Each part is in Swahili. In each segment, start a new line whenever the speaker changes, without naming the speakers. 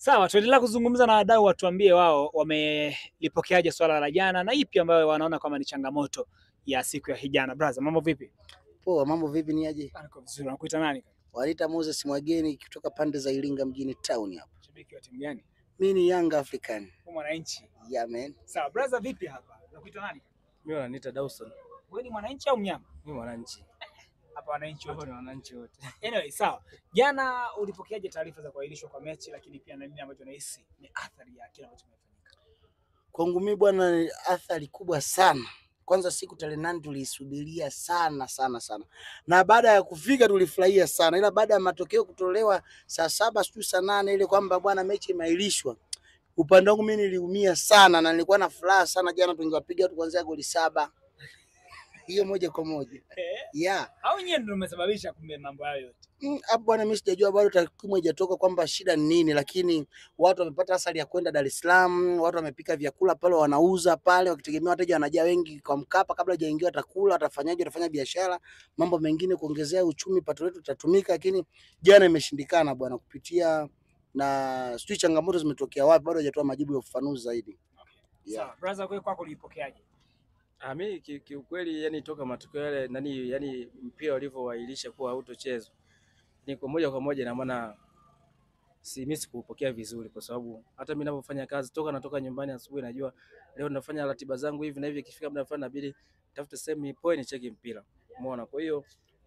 Sawa, tuendelea kuzungumza na wadau watuambie wao wamelipokeaje swala la jana na ipi ambayo wanaona kama ni changamoto ya siku ya hijana. Brother, mambo vipi?
Poa, mambo vipi ni aje?
Niko vizuri. Unakuita nani?
Wanaita Moses Mwageni kutoka pande za Iringa mjini town hapa.
Shabiki wa timu gani?
Mimi ni Young African.
Wewe mwananchi?
Yeah man.
Sawa, brother vipi hapa? Unakuita nani?
Mimi wananiita Dawson.
Wewe ni mwananchi au mnyama?
Mimi mwananchi.
Hapa wananchi wote.
Hapa ni wananchi wote.
Anyway, sawa. Jana ulipokeaje taarifa za kuahirishwa kwa mechi, lakini pia na nini ambacho unahisi ni athari ya kile ambacho kimefanyika?
Kwangu mimi bwana, ni athari kubwa sana. Kwanza siku tarehe 8 tuliisubiria sana sana sana, na baada ya kufika tulifurahia sana, ila baada ya matokeo kutolewa saa 7 sijui saa 8 ile kwamba bwana mechi imeahirishwa, upande wangu mimi niliumia sana na nilikuwa na furaha sana jana, tungewapiga tu kuanzia goli 7 hiyo moja kwa moja. Yeah.
Au nyinyi ndio mmesababisha kumbe mambo hayo yote?
Hapo bwana mimi sijajua bado takwimu haijatoka kwamba shida ni nini, lakini watu wamepata athari ya kwenda Dar es Salaam, watu wamepika vyakula pale wanauza pale wakitegemea wateja wanajaa wengi kwa Mkapa, kabla hajaingia watakula, watafanyaje, watafanya biashara, mambo mengine kuongezea uchumi, pato letu litatumika, lakini jana imeshindikana bwana kupitia na sijui changamoto zimetokea wapi, bado hajatoa majibu ya ufafanuzi zaidi.
Okay.
Yeah.
Sawa, brother, wewe kwako ulipokeaje?
Mimi kiukweli yani toka matokeo yale nani yani mpira ulivyoahirisha kuwa hautochezwa ni kwa moja kwa moja, ina maana si mimi sikupokea vizuri, kwa sababu hata mimi ninapofanya kazi toka natoka nyumbani asubuhi najua leo nafanya ratiba zangu hivi na hivi, ikifika muda fulani inabidi tafute sehemu ipoe nicheki mpira. Umeona? Kwa hiyo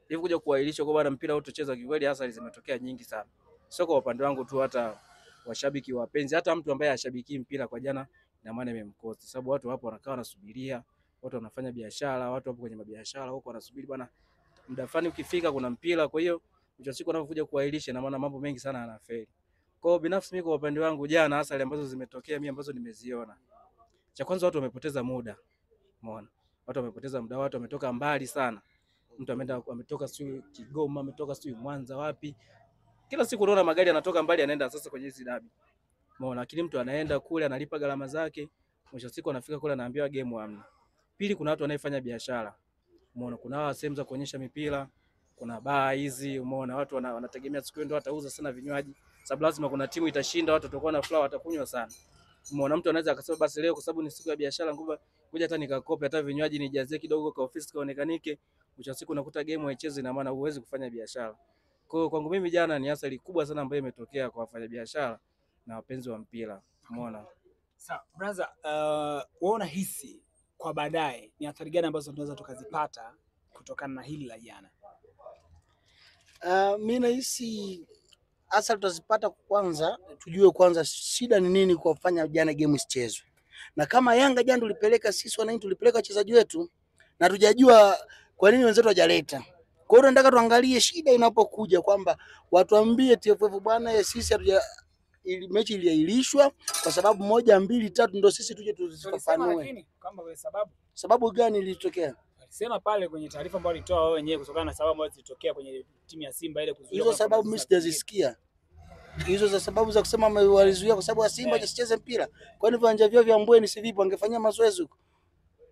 ilivyokuja kuahirishwa kwa bwana mpira hautochezwa, kiukweli athari zimetokea nyingi sana. Sio kwa upande wangu tu, hata washabiki wapenzi, hata mtu ambaye hashabiki mpira kwa jana, ina maana imemkosa, sababu watu wapo wanakaa wanasubiria, watu wanafanya biashara, watu wapo kwenye mabiashara huko wanasubiri bwana muda fulani ukifika kuna mpira. Kwa hiyo mwisho wa siku wanapokuja kuahirisha, ina maana mambo mengi sana yanafeli. Kwa hiyo binafsi mimi kwa upande wangu jana athari ambazo zimetokea mimi ambazo nimeziona, cha kwanza watu wamepoteza muda. Umeona? Watu wamepoteza muda, watu wametoka mbali sana. Mtu ameenda ametoka sio Kigoma, ametoka sio Mwanza wapi. Kila siku unaona magari yanatoka mbali yanaenda sasa kwenye hizi dabi. Umeona? Lakini mtu anaenda kule analipa gharama zake, mwisho wa siku anafika kule anaambiwa game hamna. Pili, kuna watu wanaofanya biashara. Umeona, kuna sehemu za kuonyesha mipira, kuna baa hizi, umeona watu wanategemea siku ndio watauza sana vinywaji, sababu lazima kuna timu itashinda, watu watakuwa na furaha, watakunywa sana. Umeona, mtu anaweza akasema basi leo kwa sababu ni siku ya biashara, ngoja hata nikakope hata vinywaji nijazie kidogo kwa ofisi kaonekanike. Mwisho wa siku unakuta game haichezi, na maana huwezi kufanya biashara. Kwa hiyo kwangu mimi jana ni athari kubwa sana ambayo imetokea kwa wafanyabiashara na wapenzi wa mpira. Umeona?
Sawa, brother, wewe unahisi kwa baadaye ni athari gani ambazo tunaweza tukazipata kutokana na hili la jana?
Mimi nahisi athari tutazipata, kwanza tujue kwanza shida ni nini kwa kufanya jana game isichezwe. Na kama Yanga jana tulipeleka sisi wananchi, tulipeleka wachezaji wetu na tujajua kwa nini wenzetu hawajaleta. Kwa hiyo nataka tuangalie shida inapokuja kwamba watuambie TFF bwana, sisi hatuja mechi iliahirishwa kwa sababu 1 2 3, ndio sisi tuje tuzifafanue.
Lakini kama kwa sababu
sababu gani ilitokea?
Walisema pale kwenye taarifa ambayo walitoa wao wenyewe kutokana na sababu ambazo zilitokea kwenye timu ya Simba ile kuzuia.
Hizo sababu mimi sijazisikia. Hizo za sababu za kusema walizuia kwa sababu ya Simba isicheze mpira. Kwani viwanja vyao vya Mbweni si vipo, angefanyia mazoezi huko?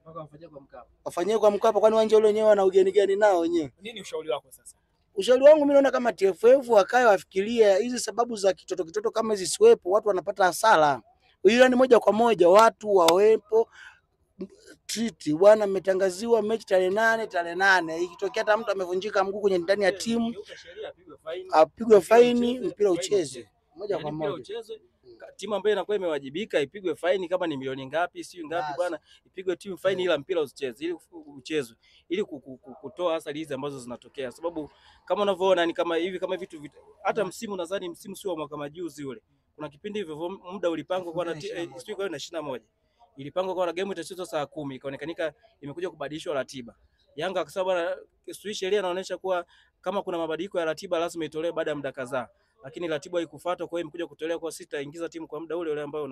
Wafanyie kwa Mkapa.
Wafanyie kwa Mkapa, kwani uwanja ule wenyewe wana ugeni gani nao wenyewe?
Nini ushauri wako sasa?
Ushauri wangu mimi naona kama TFF wakae wafikirie hizi sababu za kitoto kitoto kama hizi siwepo, watu wanapata hasara. Hiyo ni moja kwa moja watu wawepo treat bwana, mmetangaziwa mechi tarehe 8 tarehe 8. Ikitokea hata mtu amevunjika mguu kwenye ndani ya timu apigwe faini, mpira ucheze moja kwa moja.
Timu ambayo inakuwa imewajibika ipigwe faini, kama ni milioni ngapi sio ngapi bwana, ipigwe timu faini, ila mpira usicheze, ili uchezwe, ili kutoa athari hizi ambazo zinatokea. Sababu kama unavyoona ni kama hivi, kama vitu hata msimu nadhani msimu sio wa mwaka majuzi ule, kuna kipindi hivyo muda ulipangwa kwa na sio kwa na 21 ilipangwa kwa game itachezwa saa 10, ikaonekanika imekuja kubadilishwa ratiba. Yanga akasema bwana, sheria inaonyesha kuwa kama kuna mabadiliko ya ratiba lazima itolewe baada ya muda kadhaa, lakini ratiba haikufuatwa, kwa hiyo imekuja kutolewa kwa sita ingiza timu kwa muda ule ule ambao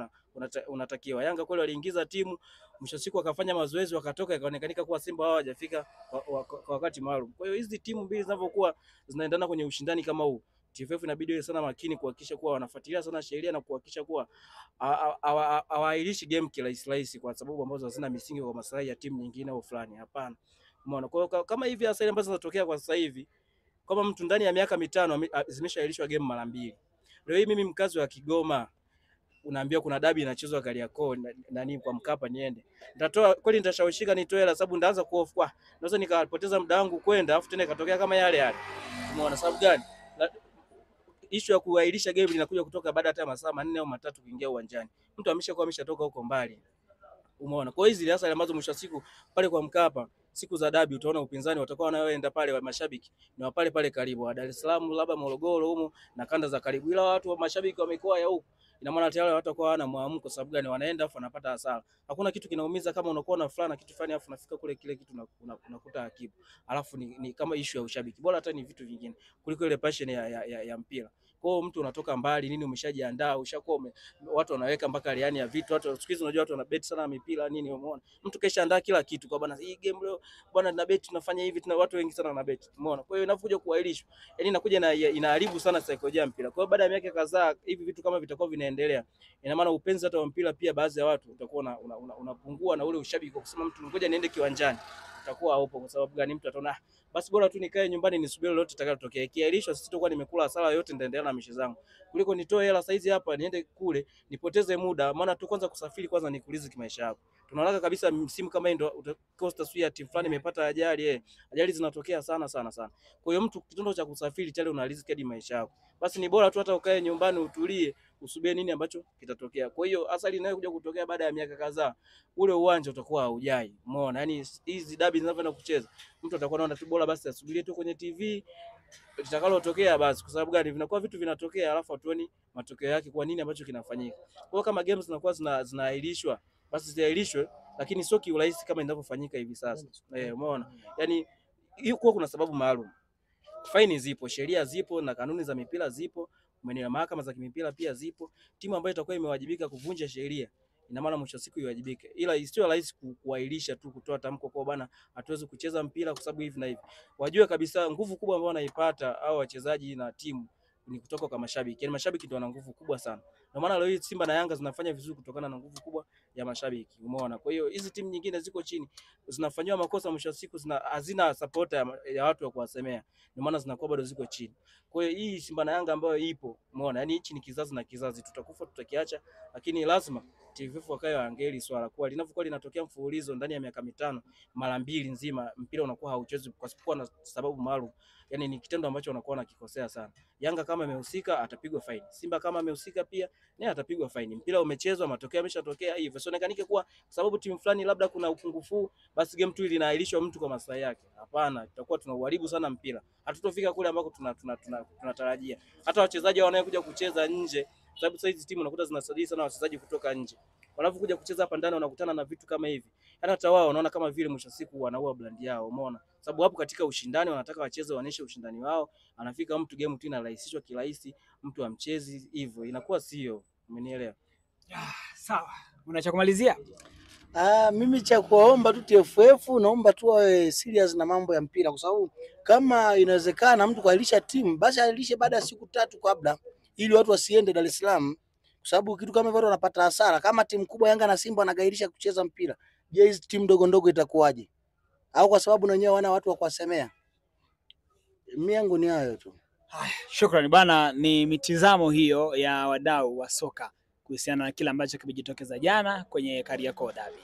unatakiwa. Yanga kweli waliingiza timu, mwisho siku wakafanya mazoezi wakatoka, ikaonekanika kuwa Simba wao hawajafika kwa wakati maalum. Kwa hiyo hizi timu mbili zinavyokuwa zinaendana kwenye ushindani kama huu, TFF inabidi iwe sana makini kuhakikisha kuwa wanafuatilia sana sheria na kuhakikisha kuwa hawaahirishi game kirahisi rahisi kwa sababu ambazo hazina misingi kwa maslahi ya timu nyingine au fulani. Hapana. Umeona? Kwa hiyo kama hivi athari ambazo zinatokea kwa sasa hivi, kama mtu ndani ya miaka 5 zimeshaahirishwa game mara 2. Leo hii mimi mkazi wa Kigoma Unaambiwa kuna dabi inachezwa Kariakoo nani kwa Mkapa, niende. Nitatoa kweli, nitashawishika nitoe hela, sababu ndaanza kuhofu kwa naweza nikapoteza muda wangu kwenda, afu tena ikatokea kama yale yale. Umeona sababu gani? Issue ya kuahirisha game inakuja kutoka baada hata masaa 4 au 3 kuingia uwanjani. Mtu ameshakuwa ameshatoka huko mbali. Umeona? Kwa hizi hasa ambazo mwisho wa siku pale kwa Mkapa siku za dabi utaona upinzani watakuwa wanaoenda pale wa mashabiki ni wa pale pale karibu wa Dar es Salaam, labda Morogoro humo na kanda za karibu, ila watu wa mashabiki wa mikoa ya huko, ina maana tayari watu watakuwa hawana mwamko. Sababu gani? Wanaenda afu wanapata hasara. Hakuna kitu kinaumiza kama unakuwa na fulana kitu fulani afu unafika kule kile kitu unakuta hakipo. Alafu ni kama issue ya ushabiki, bora hata ni vitu vingine kuliko ile passion ya mpira. Kwa hiyo mtu unatoka mbali nini, umeshajiandaa, ushakuwa watu wanaweka mpaka liani ya vitu. Watu siku hizi unajua watu wanabet sana mipira nini, umeona mtu keshaandaa kila kitu kwa bana, hii game leo bwana tuna bet, tunafanya hivi, tuna watu wengi sana wana bet, umeona. Kwa hiyo inapokuja kuahirishwa, yani inakuja na inaharibu sana saikolojia ya mpira. Kwa hiyo baada ya miaka kadhaa hivi vitu kama vitakuwa vinaendelea, ina maana upenzi hata wa mpira pia baadhi ya watu utakuwa unapungua, na ule ushabiki kwa kusema mtu ngoja niende kiwanjani utakuwa haupo. Kwa sababu gani? Mtu ataona basi bora tu nikae nyumbani nisubiri lolote litakalotokea. Ikiahirishwa sitakuwa nimekula hasara yote, nitaendelea na mishe zangu kuliko nitoe hela saizi hapa niende kule nipoteze muda. Maana tu kwanza kusafiri kwanza ni kulizi maisha yako. Tunaona kabisa msimu kama hii ndio utakosta sio ya timu fulani imepata ajali, ajali zinatokea sana sana sana. Kwa hiyo mtu kitendo cha kusafiri tayari unalizi hadi maisha yako. Basi ni bora tu hata ukae nyumbani utulie, usubiri nini ambacho kitatokea. Kwa hiyo athari inayokuja kutokea baada ya miaka kadhaa, ule uwanja utakuwa haujai. Umeona? Yaani hizi dabi zinavyoenda kucheza, mtu atakuwa anaona tu bora basi asubirie tu kwenye TV litakalotokea basi. Kwa sababu gani? Vinakuwa vitu vinatokea alafu hatuoni matokeo yake kwa nini ambacho kinafanyika. Kwa hiyo kama games zinakuwa zinaahirishwa, basi ziahirishwe, lakini sio kiurahisi kama inavyofanyika hivi sasa. Umeona? Yaani hiyo kwa kuna sababu maalum. Faini zipo, sheria zipo na kanuni za mipira zipo, maeneo ya mahakama za kimipira pia zipo. Timu ambayo itakuwa imewajibika kuvunja sheria, ina maana mwisho siku iwajibike. Ila isiwe rahisi kuahirisha tu, kutoa tamko kwa bana hatuwezi kucheza mpira kwa sababu hivi na hivi. Wajue kabisa nguvu kubwa ambayo wanaipata au wachezaji na timu ni kutoka kwa mashabiki. Yaani mashabiki ndio wana nguvu kubwa sana. Ndio maana leo hii Simba na Yanga zinafanya vizuri kutokana na nguvu kubwa ya mashabiki. Umeona? Kwa hiyo hizi timu nyingine ziko chini, zinafanywa makosa mwisho wa siku hazina support ya watu wa kuwasemea. Ndio maana zinakuwa bado ziko chini. Kwa hiyo hii Simba na Yanga ambayo ipo, umeona? Yaani hichi ni kizazi na kizazi, tutakufa tutakiacha, lakini lazima TFF wakae waangalie swala kwa linapokuwa linatokea mfululizo ndani ya miaka 5 mara 2 nzima mpira unakuwa hauchezwi kwa sababu na sababu maalum. Yaani ni kitendo ambacho wanakuwa wanakikosea sana. Yanga kama amehusika atapigwa faini. Simba kama amehusika pia naye atapigwa faini. Mpira umechezwa, matokeo yameshatokea hivyo. Sionekanike kuwa sababu timu fulani labda kuna upungufu basi game tu inaahirishwa mtu kwa maslahi yake. Hapana, tutakuwa tunauharibu sana mpira. Hatutofika kule ambako tunatarajia. Hata wachezaji wanaokuja kucheza nje, sababu sasa hizi timu unakuta zinasajili sana wachezaji kutoka nje. Wanapokuja kucheza hapa ndani wanakutana na vitu kama hivi. Hata wao wanaona kama vile mwisho siku wanaua brand yao, umeona? Sababu hapo katika ushindani wanataka wacheze waoneshe ushindani wao, anafika mtu game tu inarahisishwa kirahisi, mtu amchezi hivyo, inakuwa sio, umenielewa?
Sawa. Una cha kumalizia?
Mimi cha kuwaomba tu TFF, naomba tu wawe serious na mambo ya mpira, kwa sababu kama inawezekana mtu kuahirisha timu basi ahirishe baada ya siku 3 kabla, ili watu wasiende Dar es Salaam, kwa sababu kitu kama hivyo watu wanapata hasara. Kama timu kubwa Yanga na Simba wanagairisha kucheza mpira, je, hizi timu ndogo ndogo itakuwaje? Au kwa sababu na wenyewe wana watu wa kuwasemea? Mimi yangu ni hayo tu.
Shukrani bwana, ni mitizamo hiyo ya wadau wa soka kuhusiana na kile ambacho kimejitokeza jana kwenye Kariakoo Derby.